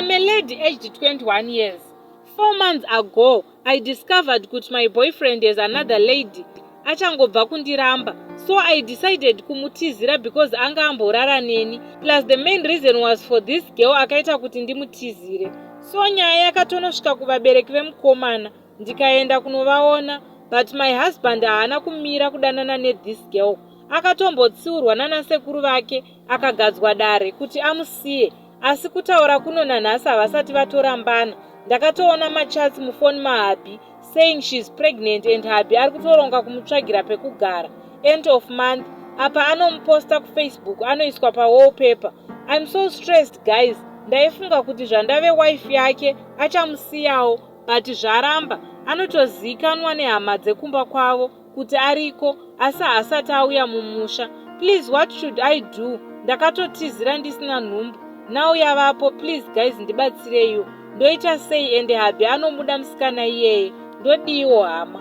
I'm a lady aged 21 years. 4 months ago I discovered kuti my boyfriend has another lady achangobva kundiramba, so I decided kumutizira because anga amborara neni. Plus, the main reason was for this girl akaita kuti ndimutizire. So nyaya yakatonosvika kuvabereki vemukomana, ndikaenda kunovaona, but my husband haana kumira kudanana nethis girl. Akatombotsiurwa nanasekuru vake, akagadzwa dare kuti amusiye, asi kutaura kuno nanhasi havasati vatorambana. Ndakatoona machats mufoni mahubby saying she's pregnant and hubby ari kutoronga kumutsvagira pekugara end of month. Apa anomuposta kuFacebook, anoiswa pawallpaper. I'm so stressed, guys. Ndaifunga kuti zvandave wife yake achamusiyawo, but zvaramba. Anotozivikanwa nehama dzekumba kwavo kuti ariko, asi haasati auya mumusha. Please, what should I do? Ndakatotizira ndisina nhumbu, now yavapo. Please guys, ndibatsireiwo. Ndoita sei? Ende hubby anomuda musikana iyeye. Ndodiwo, hama?